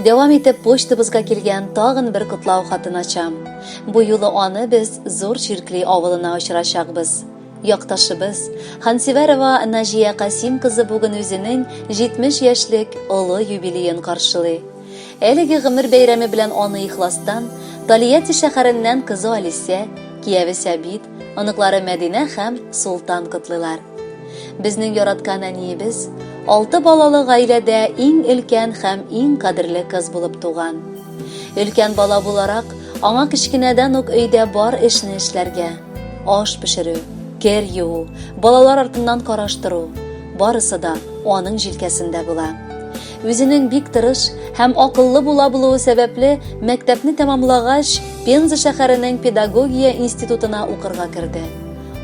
Дәвам итеп почтабызга килгән тагын бер котлау хатын ачам. Бу юлы аны без Зур Чиркли авылына очрачакбыз. Якташыбыз Хансиверова Наҗия Касим кызы бүген үзенең 70 яшьлек олы юбилеен каршылый. Әлеге гомер бәйрәме белән аны ихластан Тольятти шәһәреннән кызы Алисә, кияве Сәбит, оныклары Мәдинә һәм Султан котлыйлар. Безнең яраткан әниебез алты балалы гаиләдә иң өлкән һәм иң кадерле кыз булып туган. Өлкән бала буларак, аңа кечкенәдән үк өйдә бар эшне эшләргә, аш пешерү, кер юу, балалар артыннан караштыру, барысы да аның җилкәсендә була. Үзенең бик тырыш һәм акыллы була булуы сәбәпле, мәктәпне тәмамлагач, Пенза шәһәренең педагогия институтына укырга керде.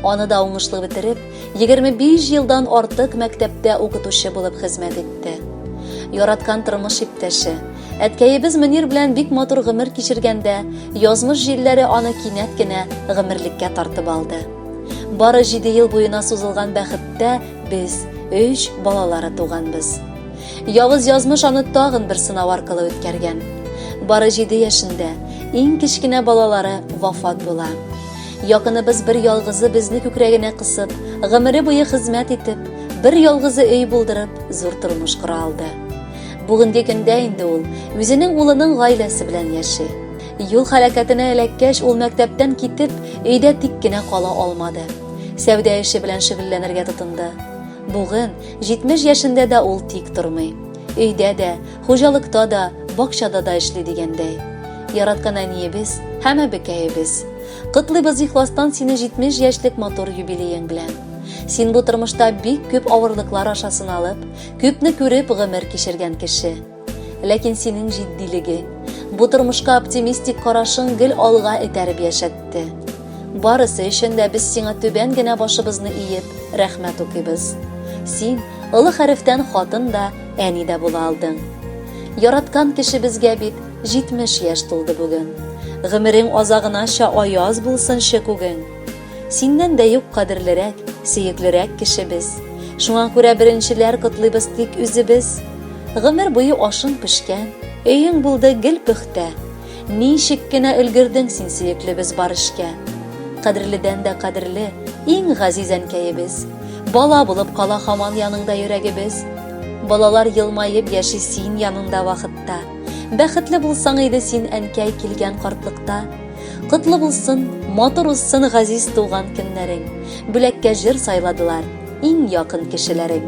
Аны да уңышлы бетереп, 25 елдан артык мәктәптә укытучы булып хезмәт итте. Яраткан тормыш иптәше, әткәебез Мөнир белән бик матур гомер кичергәндә, язмыш җилләре аны кинәт кенә гомерлеккә тартып алды. Бары 7 ел буена сузылган бәхеттә без өч балалары туганбыз. Явыз язмыш аны тагын бер сынау аркылы үткәргән. Бары 7 яшендә иң кечкенә балалары вафат була. Якыныбыз бер ялгызы безне күкрәгенә кысып, гомере буе хезмәт итеп, бер ялгызы өй булдырып, зур тормыш кора алды. Бүгенге көндә инде ул үзенең улының гаиләсе белән яши. Юл хәрәкәтенә эләккәч, ул мәктәптән китеп, өйдә тик кенә кала алмады. Сәүдә эше белән шөгыльләнергә тотынды. Бүген 70 яшендә дә ул тик тормый. Өйдә дә, хуҗалыкта да, бакчада да эшли дигәндәй. Яраткан әниебез һәм әбекәебез. Котлыйбыз ихластан сине 70 яшьлек матур юбилеең белән. Син бу тормышта бик күп авырлыклар аша сыналып, күпне күреп гомер кичергән кеше. Ләкин синең җитдилегең, бу тормышка оптимистик карашың гел алга этәреп яшәтте. Барысы өчен дә без сиңа түбән генә башыбызны иеп, рәхмәт укыйбыз. Син олы хәрефтән хатын да, әни дә була алдың. Яраткан кешебезгә бит 70 яшь тулды бүген. Гомерең азагынача аяз булсынчы күгең. Синнән дә юк кадерлерәк, сөеклерәк кешебез. Шуңа күрә беренчеләр котлыйбыз тик үзебез. Гомер буе ашың пешкән, өең булды гел пөхтә. Ничек кенә өлгердең син, сөеклебез, бар эшкә. Кадерледән дә кадерле, иң газиз әнкәебез. Бала булып кала һаман яныңда йөрәгебез. Балалар елмаеп яши син яныңда вакытта. Бәхетле булсаң иде син, әнкәй, килгән картлыкта. Котлы булсын, матур узсын газиз туган көннәрең. Бүләккә җыр сайладылар иң якын кешеләрең.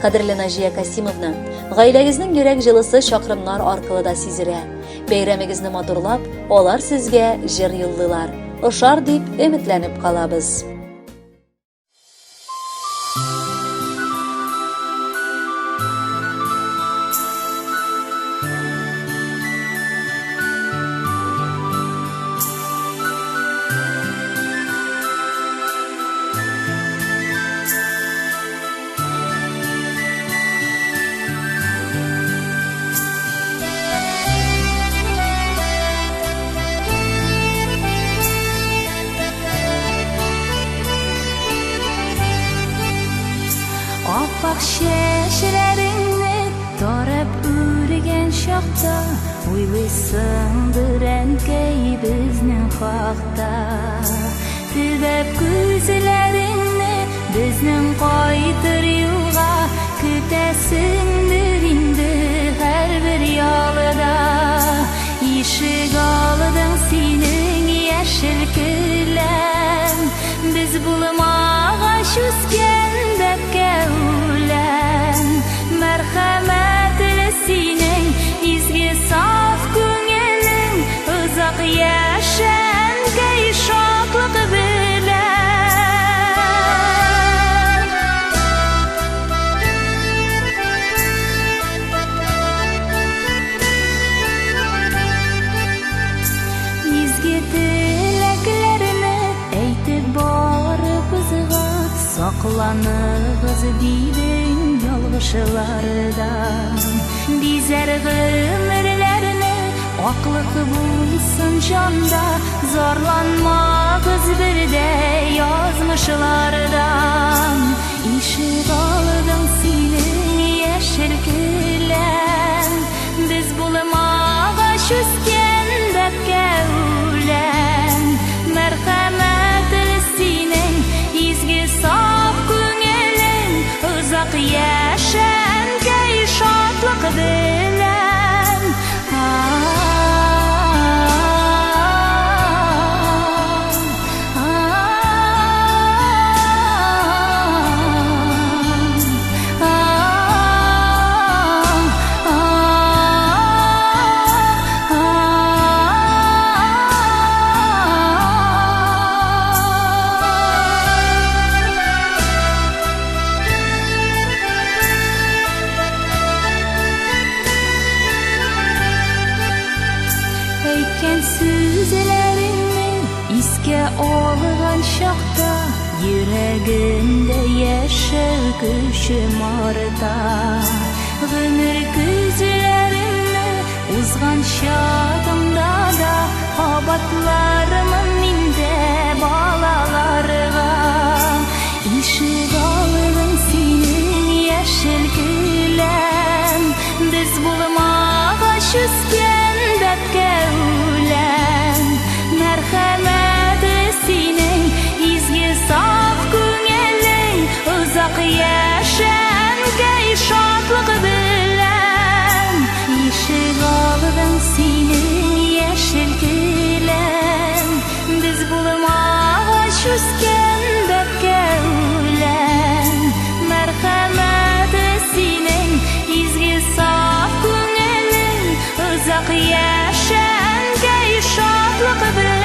Кадерле Наҗия Касимовна, гаиләгезнең йөрәк җылысы чакрымнар аркылы да сизелә. Бәйрәмегезне матурлап, алар сезгә җыр юллыйлар. Ошар дип өметләнеп калабыз. Аппак чәчләреңне тарап үргән чакта, Уйлыйсыңдыр, әнкәй, безнең хакта. Төбәп күзләреңне безнең кайтыр юлга, Көтәсеңдер инде һәрбер ялда. Ишек алдың синең яшел келәм, Без булмагач үскән бәбкә үлән. Мәрхәмәтле синең изге саф күңелең, Озак яшә, әнкәй, шатлык белән. Изге теләкләрне әйтеп барыбызга, Сакланыгыз, дидең, ялгышлардан. Бизәр гомерләрне аклык булсын җанда, Зарланмагыз бер дә язмышлардан. Ишек алдың синең яшел келәм, Без булмагач. үскән бәбкә үлән. Мәрхәмәтле синең изге саф күңелең, озак яшә, әнкәй, шатлык белән. Әйткән сүзләреңне искә алган чакта, йөрәгемдә яшәү көчем арта. Гомер көзләремне узган чагымда да кабатлармын мин дә балаларга. Ишек алдың синең яшел келәм, без булмагач үскән бәбкә үлән. Мәрхәмәтле синең изге саф күңелең, озак яшә, әнкәй, шатлык белән. Ишек алдың синең яшел келәм, без булмагач үскән бәбкә үлән. Мәрхәмәтле синең изге саф күңелең, озак яшә, әнкәй, шатлык белән.